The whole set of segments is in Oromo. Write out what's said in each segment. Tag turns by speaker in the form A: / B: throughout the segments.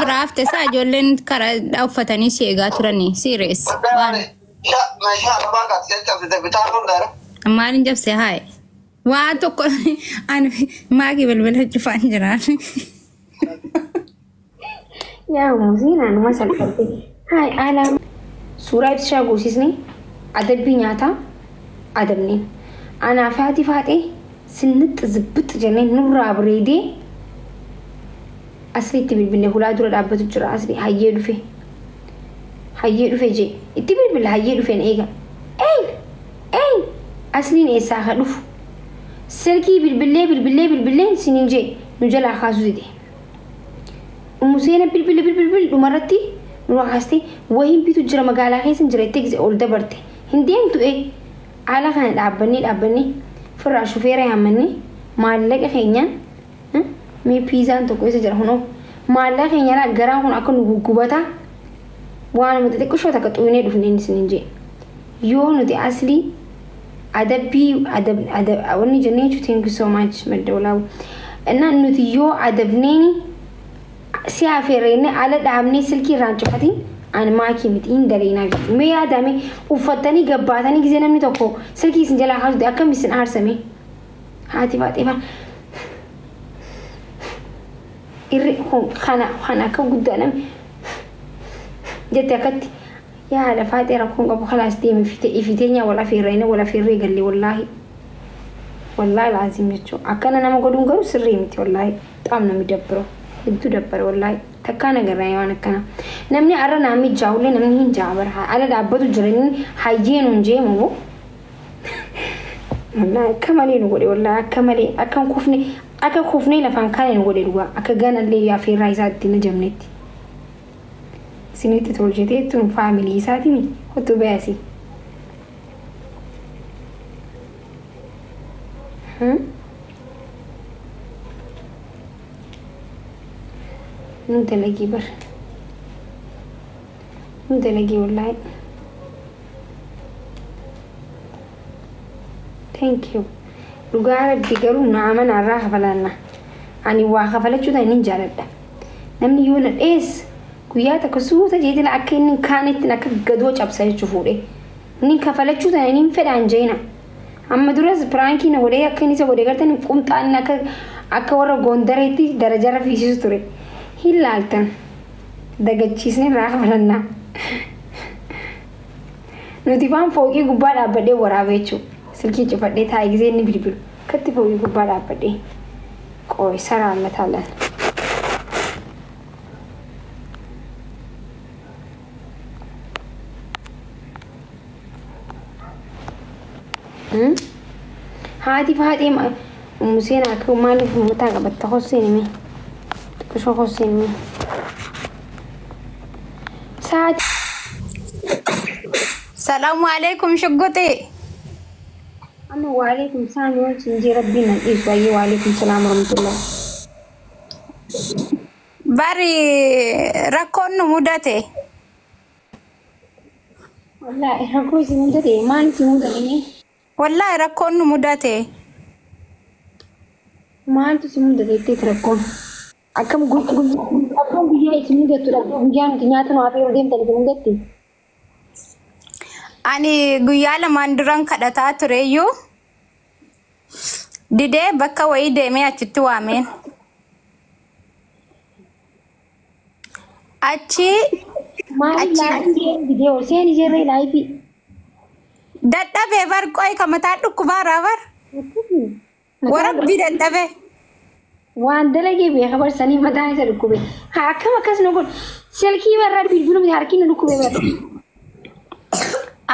A: Biraa hafte isaa ijoolleen karaa uffatanii si eegaa turanii serious waan
B: Meeshaa arabaa kan si cabsite bitaa kun dara.
A: Maalin cabse haye waa tokko ani maakii bilbila cufaan jiraan.
C: Yaa muuziin anuma salphatte. Haay alaa. Suuraa ibsishaa goosisni adabbii nyaataa adabneen. Anaa fi haati faaxee sinnixx zibbixx jennee nurraa bareedee asliitti bilbilee hulaa dura dhaabbatu jira asli hayyee dhufe. Hayyee dhufe jee itti bilbila hayyee dhufeen eega. Een een asliin eessaa ka dhufu. Silkii bilbilee bilbilee bilbileen sinin jee nu jalaa kaasuu dide. Ummu seena bilbile bilbil dhumarratti nurraa kaastee wahiin bitu jira magaalaa keessa jira itti gise ol dabarte. Hin deemtu ee haala kana dhaabbannee dhaabbannee firraa shufeera yaammannee maallaqa keenyaan mee piizaan tokko isa jira kunoo maallaqa keenyaan garaan kun akka nu guggubataa waanuma xixiqqishoo takka xuynee dhufne inni isiniin jee. Yoo nuti aslii adabbii adab adab wanni jennee jechuun thank you so much madda walaabu. Innaan nuti yoo adabneeni si afeerreenne ala dhaabnee silkii irraan cufatiin ani maakii miti hin dalaynaa jechuudha. Mee yaadame uffattanii gabbaatanii gisee namni tokko silkii isin jalaa kaasute akkam isin aarsame? Haati faaxee faa irri kun kana kana akka guddaa namni jette akkatti yaa haadha faaxee rakkoon qabu kalaas deemi fite ifiteenyaa wal afeerreenne wal afeerree galle wallaahi. Wallaahi laazim jechuudha. Akkana nama godhuun garuu sirrii miti wallaahi. Xaam namni dabbaro. Hedduu dabbara wallaahi. Takkaa nagarraa waan akkana. Namni arra naa mijaa'ullee namni hin jaa bara. Ala dhaabbatu jira inni hayyee nuun jee moo. Wallaahi akka malee nu godhe wallaahi akka malee akka hin kufne akka kufnee lafaan kaane nu godhe dhugaa akka ganallee afeerraa isaatti na jamnetti. Isinitti tolchitee tun faamilii isaatimi kottu bayasi. Nu dalagii bar. Nu dalagii wallaahi. Thank you. Dhugaa rabbi garuu na amana irraa kafalanna. Ani waa kafalachuu ta'e nin jaaladha. Namni yoo na dhees guyyaa tokko suuta jeetina akka inni hin kaanetti akka gadoo cabsa jechuu fuudhee. Nin kafalachuu ta'e nin fedhaan jeena. Amma duras piraankii na godhee akka inni isa godhee gartan qumxaan akka akka warra gondareetti darajarra fiisisu ture. Hin laaltan. Dagachiisne irraa kafalannaa. Nuti faan fooqii gubbaa dhaabbadhee waraabee jechuudha. Silkii cufadhee taa'ee gisee inni bilbilu. Akkatti fooqii gubbaa dhaabbadhee. Qooyi saraan mataalaan. Haati faaxee Museen akka maaliif mataa qabatta hosseen himi. Xiqqishoo hosseen himi. Sa'aatii.
A: Salaamu alaikum shugguxii.
C: Amma waalaikum salaam yoon siin jee rabbiin nan dhiisu ayyee waalaikum salaam warahmatullah.
A: Bari rakkoon nu mudate.
C: Wallaahi rakkoo isin mudate maal isin mudate mee?
A: Wallaahi rakkoon nu mudate.
C: Maaltu isin mudate jetteeti rakkoon? Akkam rakkoon guyyaa isin mudattu dhabdee guyyaa nuti nyaata nu afeeruu deemtan isin mudatti?
A: Ani guyyaa lamaan duran kadhataa tureyyuu didee bakka wayii deemee achitti waameen. Achi
C: Maaliif
A: achi
C: laayifii deemu didee ol seeni jirree laayifii?
A: Dadhabee bar qoy ka mataa dhukkubaaraa bar.
C: Akkasii. Mataa
A: Warabbii dadhabee.
C: Waan dalagee beeka bar sanii mataan isa dhukkube. Haa akkam akkas nu godhu. Silkii barraa bilbiluu miti harki nu dhukkube bar.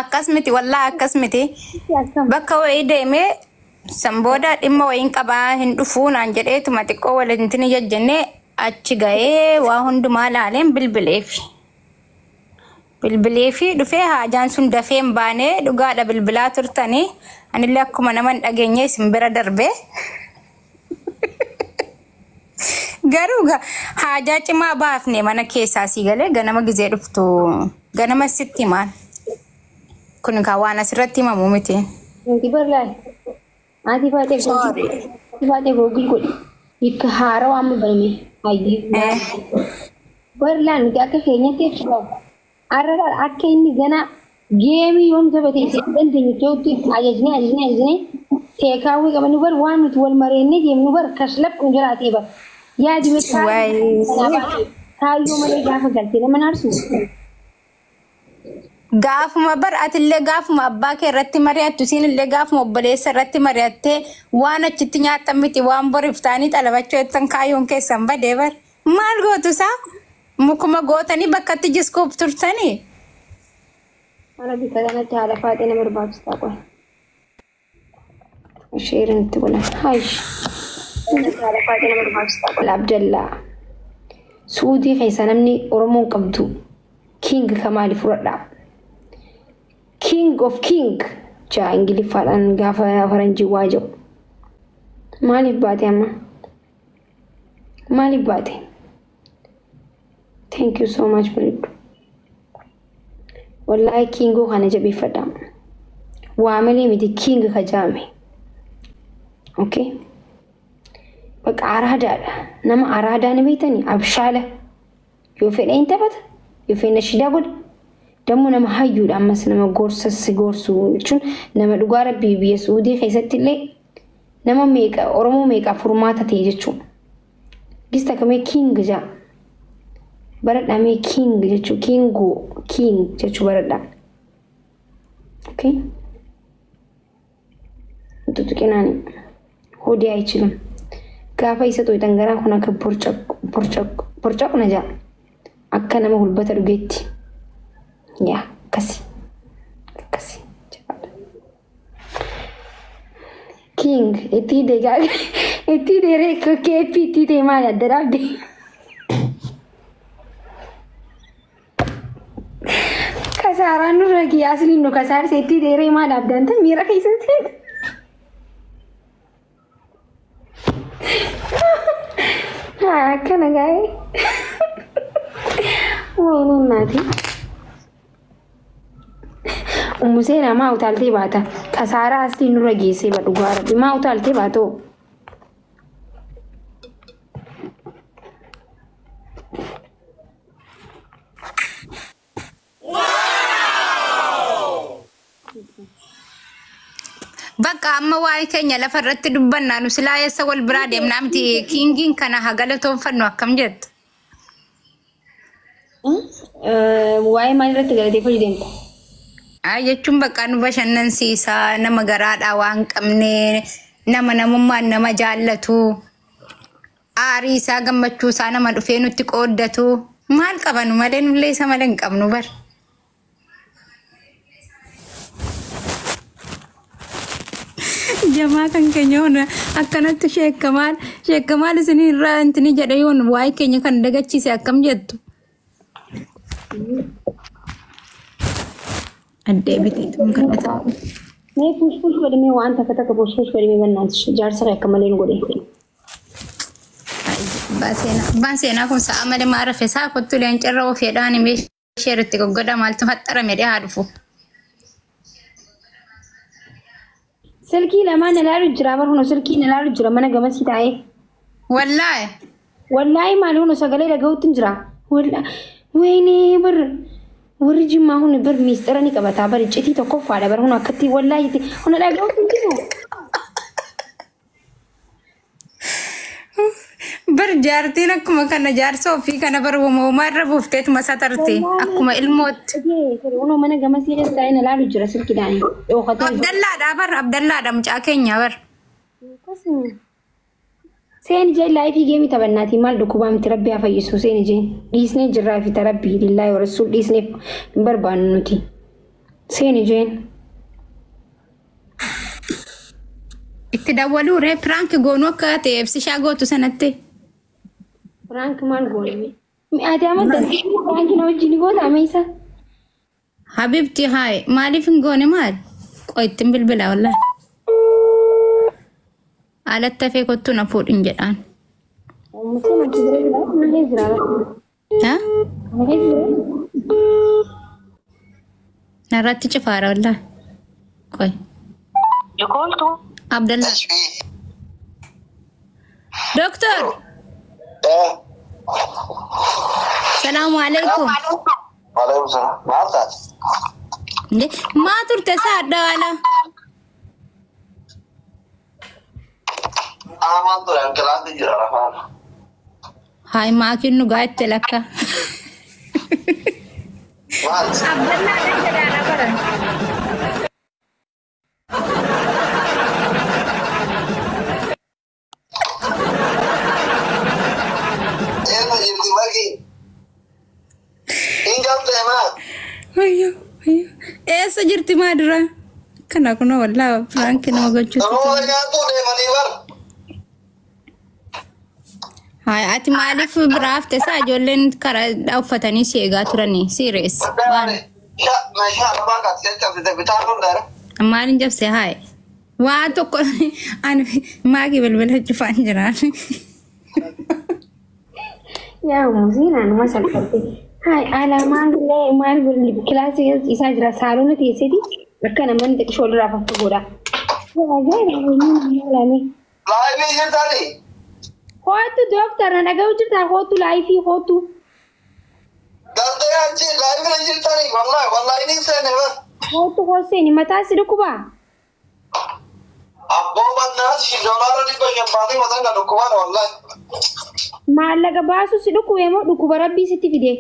A: Akkas miti wallaa akkas miti.
C: Akkam.
A: Bakka wayii deemee san booda dhimma wayiin qabaa hin dhufuu naan jedheetuma xiqqoo waliin jajjannee achi ga'ee waa hundumaa laaleen bilbileefi. Bilbileefi dhufee haajaan sun dafee hin baanee dhugaadha bilbilaa turtanii anillee akkuma nama hin dhageenye isin bira darbee. Garuu haajaa cimaa baafne mana keessaa sii galee ganama gizee dhuftu ganama sitti himaan. Kun kaa waan asirratti himamu miti.
C: Nuti bar laal. Haati faatee
A: Sorry.
C: Haati faatee googil godhi. Hiika haarawaa amma baname. Hayyee. Barlaan nuti akka keenyatti jechuudha. Arra akka inni gana geemii yoom taphatee isin dandeenyu ta'utti ajajnee ajajnee ajajnee teekaawwii qabanii bar waan nuti wal mareennee deemnu bar kashlaphu jiraatee bar. Yaadi kaayyoo malee gaafa galtee nama naarsu.
A: Gaafuma bar atillee gaafuma abbaa kee irratti mari'attu isiinillee gaafuma obboleessa irratti mari'attee waan achitti nyaatan miti waan boriif ta'anii xalabachuu jettan kaayyoon keessan badee bar. Maal gootu isaa? Mukuma gootanii bakkatti jiskuuf turtanii.
C: Mana bika kanatti haadha faaxee nama barbaachisaa qola. Isheerin itti godhan. Haayish. Haadha faaxee nama barbaachisaa qola. Abdallaa. Suudii keessa namni Oromoon qabdu King Kamaali fudhadhaa. King of King jaa Ingiliffaadhaan gaafa faranjii waa jedhu. Maaliif baate amma? Maaliif baate? Thank you so much bareeddu. Wallaahi kiingoo kana jabeeffadha. Waa malee miti king ka jaame. Okay. Bakka araadaadha. Nama araadaa ni beektanii abshaala. Yoo fedhe hin taphata. Yoo fedhe nashidaa godha. Dammoo nama hayyuudha ammas nama gorsa si gorsu jechuun nama dhugaa rabbii biyya Suudii keessatti illee nama meeqa Oromoo meeqa furmaata ta'e jechuudha. Gista kamee king jaa. Baradhaa mee king jechuu kingoo king jechuu baradhaa. Okay. Tuttuqinaani hodii አይችልም. Gaafa isa to'atan garaa kun akka borcaqu na jaa. Akka nama hulbata dhugeetti. Yaa akkasi. Akkasi. King itti deegaa itti deeree keeppii itti deemaa maal adda dhaabde. Kasaaraan nurra asliin nu kasaarse itti deeree maal abdaan ta'e miira keessa seeta. Akkana gaa'ee. Wayinii naati. Ummu seenaa maa utaaltee baata? Kasaaraa asliin nurra geessee ba dhugaa rabbi maa utaaltee baatoo?
A: Bakka amma waa'ee keenya lafa irratti dubbannaa nu silaa eessa wal biraa deemnaa miti kingiin kana haa galatoonfannu akkam jettu?
C: Waa'ee maal irratti galateeffachuu deemta?
A: Jechuun bakka nu bashannansiisaa nama garaadhaa waan qabne nama namummaan nama jaallatu aarii isaa gammachuu isaa nama dhufee nutti qooddatu maal qabanu malee nullee isa malee hin qabnu bar. Jamaa kan keenya hona akkanatti sheekamaal sheekamaal isin irraa intini jedhe yoon waa'ee keenya kan dagachiise akkam jettu. Addee biteetuun kadhata.
C: Mee push push godhamee waan takka takka push push godhamee bannaati jaarsa akka malee nu godhe.
A: Abbaan seenaa kun sa'a malee maa rafe sa'a kottu leencarra ofeedhaan meeshee irratti goggoda maaltu faxxarame haa dhufu.
C: Silkii lamaan ilaalu jira bar huno silkiin ilaalu jira mana gamasii taa'ee.
A: Wallaahi.
C: Wallaahi maali huno sagalee dhaga'uutti hin jira. Wayinee bar warri jimmaa huno bar miistira ni qabataa bar iccitii tokkoffaadha bar huno akkatti wallaahi huno dhaga'uutti hin jiru.
A: Bar jaartiin akkuma kana jaarsa ofii kana bar uumamaa irra buufteetuma satarti akkuma ilmootti.
C: Huno mana gamasii keessa taa'ee ilaalu jira silkiidhaan.
A: Abdallaadha bar Abdallaadha mucaa keenya bar.
C: Seen ijee laayifii geemii taphannaatii maal dhukkubaa miti rabbi haa fayyisu seen ijee dhiisnee jirraa fi tarabbii lillaahi wa rasuul dhiisnee hin barbaannu nuti. Seen ijeen.
A: Itti dawwaluu ree piraank goonuu akka ta'e ibsishaa gootu sanatti.
C: Piraank maal goone? Ati amma dandeettii piraank na wajjin goota ameessa.
A: Habibti haay maaliif hin goone maal? Qo ittiin bilbila wallaahi. Alatti hafee kottuu na fuudhin jedhaan.
C: Museen achi bira jira. Malee jira.
A: Ha? Narratti cifaara wallaahi. Qoy. Abdallah. Doctor. Salaamu alaikum.
B: Waalaikum salaam. Maal taate?
A: Maa turte isaa adda waala?
B: Amaan ture kilaasii jira rafaan.
A: Hayi maakiin nu gaatte lakka.
B: Maal?
A: Abbannaa kan jedhaan baran.
B: Eenyu jirti bakki? Hin qabdee maa?
A: Wayyo wayyo. Eessa jirti maa dura? Kana kunoo wallaa firaankii nama gochuutu.
B: Namoota nyaatuu deemanii bar.
A: Hayi ati maaliif biraa hafte isaa ijoolleen karaa uffatanii si eegaa turanii siirees. Waan
B: Meeshaa arbaa kan si cabsite bitaa kun dara.
A: maalin jabse hayi. Waa tokko ani maakii bilbila cufaan jiraan.
C: Yaa muuziin anuma salphatte. Hayi ala maal maal kilaasii isaa jira saalona teesseti akka namoonni xiqqishoo walirraa faffagoodha. Ajaa'iba!
B: Laayivii jirtanii?
C: Kootu dooktar na dhaga'u jirtaa kootu laayifii kootu.
B: Galtee achi laayivii jirtanii? Wallaahi wallaahi ni seene bar.
C: Kootu kooseeni mataa si dhukkubaa?
B: Abboo bannaas $500 baatee mataan na dhukkubaan wallaahi.
C: Maallaqa baasu si dhukkube moo dhukkuba rabbii sitti fide?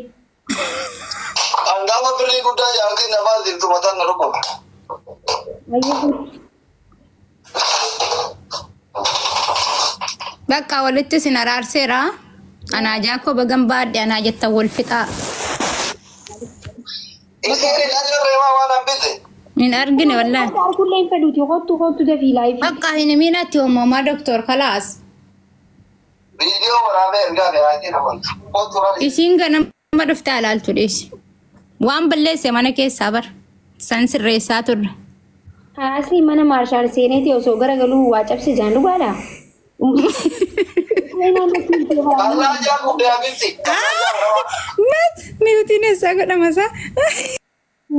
B: Hangafa birrii guddaa jaartiin namaa jirtu mataan na dhukkuba.
A: Bakka walitti isin araarseera. Anaa jaakoo bagan baadhe anaa jettan wal fixaa.
B: Isiin hin agarree maa waan hambite?
A: Hin argine wallaahi.
C: Harkullee hin fedhuuti kootu kootu dafii laayifii.
A: Bakka hin himiinatti uumamaa doktor kalaas.
B: Viidiyoo waraabee ergaa garaa namoota. Kootu rari.
A: Isiin ganama dhuftee alaaltu dhiisi. Waan balleesse mana keessaa bara. San sirreessaa turre.
C: Haasni mana maarshaal seeneeti osoo garagaluu waa cabse jaan dhugaadha.
B: Allaa jaa guddaa hambiti.
A: Miutiin eessaa godhama isaa?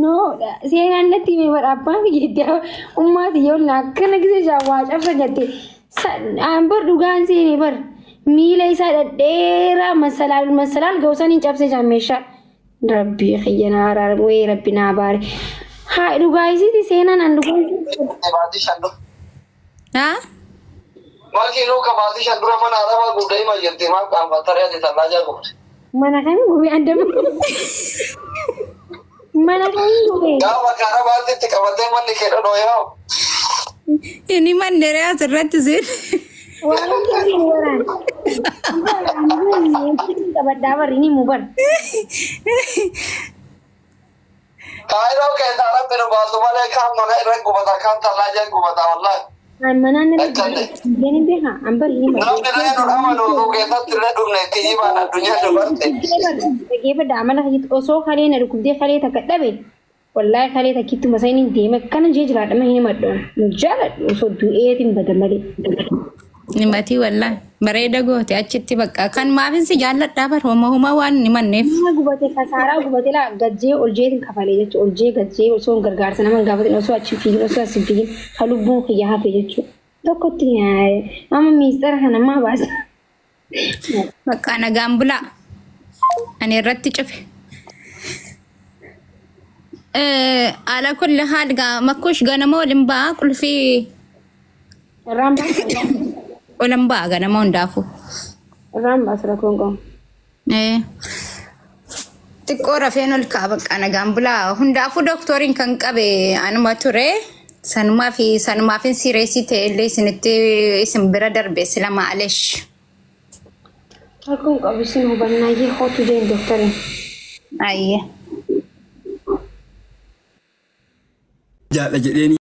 C: No, seenaan natti hime bara abbaan jettee ummaati yoo akkana gisee jaa waa cabsa jette. Aan bar dhugaan seenee bar miila isaa dhedheeraa masalaal masalaal ga'uusan hin cabse jaan meeshaa. Rabbii xiyya naa araara wayii rabbi naa baare. Haa dhugaa isiiti seenaan an dhugaa isiiti.
B: Baatii shan dura.
A: Haa?
B: Makiinuu ka baatii shan dura mana arabaa guddaa hima jirti maal qaanfattaree ati tallaa jaa gubde.
C: Mana kami gubee andama. Mana kami gubee.
B: Gaafa ka arabaatti itti qabatee manni kee dhodhoo yaa'u.
A: Inni mandaree asirratti seen.
C: Waan akkasiin waraan. Qabadhaa barri ni mubar.
B: Kaayiroo keessaa rabbi nu baasu malee kaan mana irra gubata kaan tallaa jaa gubata wallaahi.
C: Manaan irra gubeen beekaa an barri ni mubar.
B: Namni illee nu dhamanu nu keessatti illee dhumne kiyyibaan addunyaa dubarte.
C: Dhageeffadha amala osoo kalee na dhukkubdee kalee takka dhabe. Wallaahi kalee takkitti masa inni deeme akkana jee jiraadha ma hin maddoon. Nu jaaladhu osoo du'eetiin bada malee.
A: Nimatii wallaahi bareeda goote achitti bakka kan maafinsi jaalladhaa bar homa homa waan hin himanneef.
C: Nama gubate kasaaraa gubate laa gajjee ol jeetiin kafalee jechuudha. Ol jee gajjee osoo hin gargaarsa nama hin gaafatin osoo achi hin fiigin osoo as hin fiigin ka lubbuun kiyya hafe jechuudha. Tokkotti amma miistara kana maa baasa.
A: Bakka nagaan bulaa. Ani irratti cufe. Ala kulli haal gaa makkush ganama waliin ba'a qulfii
C: Irraan baasa.
A: olan ba'a ganama hundaafuu.
C: Irraan baasa rakkoon qabu.
A: Xiqqoo rafeen ol ka'a bakka nagaan bulaa hundaafuu dooktoriin kan qabe anuma ture. Sanumaa fi sanumaafin siireesii ta'e illee isinitti isin bira darbe sila maalesh.
C: Rakkoon qabu isin hubannaa jee kootu jeen dooktoriin.
A: Ayyee.
D: Jaadha jedheen.